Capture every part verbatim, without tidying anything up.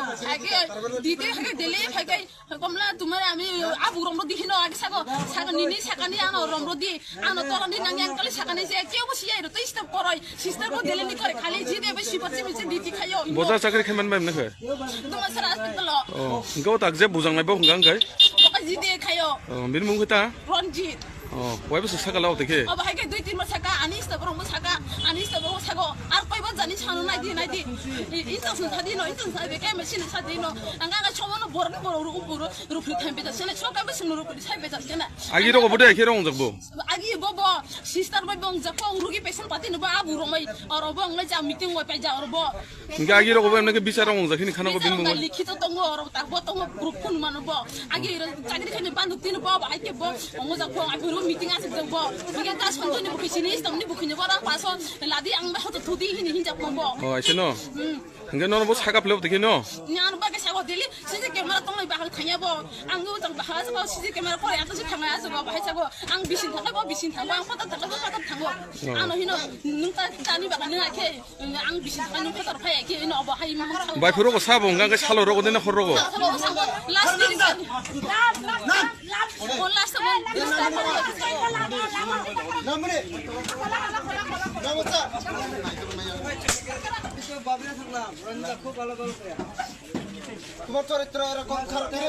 Age dite hage dele hage komla tumare ami abu romro di hino age sago sago nini sakani ano romro di ano torani nangi angkali sakani je kebo siya ro to stop koroi sister ko dele ni kore khali ji de be sipa simi je diti khayo. Boja chakri khe man bai mne khe. Tuma sara tolo. Oh, engke o tak je bujang nai bo hwnka hwnkhe. Boka ji de khayo. Oh, bini mung khe ta? Ronjit. Oh, wai bwswk saka lao tei khe? Obo hai khe dui tin mar saka, ani stop rok mo saka, ani stop rok mo sako. Ar koi ba jani sano nai di, nai di. I, i tong sung thadi no, i tong sa be kai ma sini sa di no. Ang ang chomo no bor no bor ru bor ru phri thai be da sene, so kai ba sung ru phri thai be da sene. Agi rok obo de khe rong jak bo. Agi bo bo sister bai bong jak ko rugi patient pati no ba abu romai. Oro bo ang lai ja meeting wai pai ja oro bo. Hingke agi rok bo emne ke bichar rok wngjakhini khana ko bini bumung. Likhito tongo, oro tak bo tongo, group phone mano bo. Agi ro chakri khani banduk tini bo, hai ke bo, ongo jak bo, aphuru meeting asuk jak bo. Hingke das khon toni bukhi sini, stomni bukhi ni bo, rang paso, ladi ang ba hoto thudi hini hinjak bo. Oh, aise no? Hmm. Hingke nono bo saka pleo tike no? Ni ano ba ke sabo dili, C C camera tong lai bahal thanya bo. Ang go tong bahal sabo, C C camera kore ato si thanga aso bo, bahai sabo. Ang bisin thanga bo, bisin thanga, ang pata thanga bo, pata thanga. Oh. Ano hino, nung ta, tani ba nung akhe. Ang bisi thani phatar phai khe ino obo hai mang thang. Bai phuru ko sabo hwnka khe salo rogo dene hor rogo. Salo sabo last ni sabo. O last sabo. Namre. Namre. তোমার চরিত্র এরকম খারাপ রে।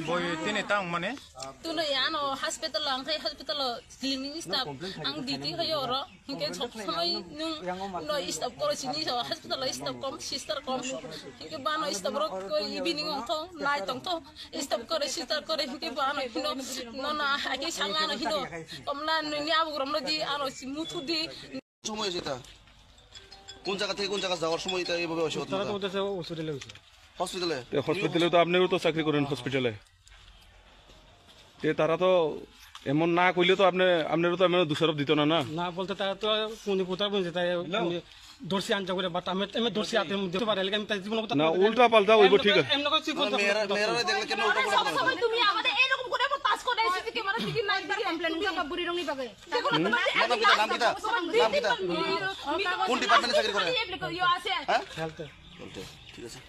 Boi tini tang mani. Tuno ya ano hospital ang khai hospital o cleaning staff ang diti khayo oro. Hingke sob samai nung no staff koro sini so hospital o staff kom, sister kom. Hingke bano staff rok ko evening ong thong, night ong thong. Staff kore, sister kore hingke bano hino no no ake sanga no hino. Komla nini abu grom no di ano si mutu di. সময় হয়েছে এটা? কোন জায়গা থেকে কোন জায়গা যাওয়ার সময় এটা এইভাবে অসুবিধা তারা তো হতো? বলতেছে হসপিটালে হয়েছে। হসপিটালে? এ, হসপিটালে তো আপনিও তো চাকরি করেন হসপিটালে। তে তারা তো এমন না কইলে তো আপনি, আপনারও তো এমন দোষারোপ দিত না, না? না বলতে তারা তো কোন কোথাও বলছে, তাই আমি ধরছি আনজা করে, but আমি, আমি ধরছি হাতে, আমি ধরতে পারি, আমি তাই জীবনে কোথাও না, উল্টা পাল্টা হইব, ঠিক আছে। এমনি করে তুই বলতে পারবি না। মেয়েরা দেখলে কেন উল্টা পাল্টা কথা বলে? তুমি আমাদের এরকম করে এমন touch করে এসেছি, ক্যামেরা দিকে নাই দিকে। কমপ্লেন করবা বুড়ি রঙই পাবে। দেখো না, তোমার নাম কিতা? নাম কিতা? নাম কিতা? কোন ডিপার্টমেন্টে চাকরি করে? ইয়ে আছে। হ্যাঁ? হেলথ। হেলথ, ঠিক আছে।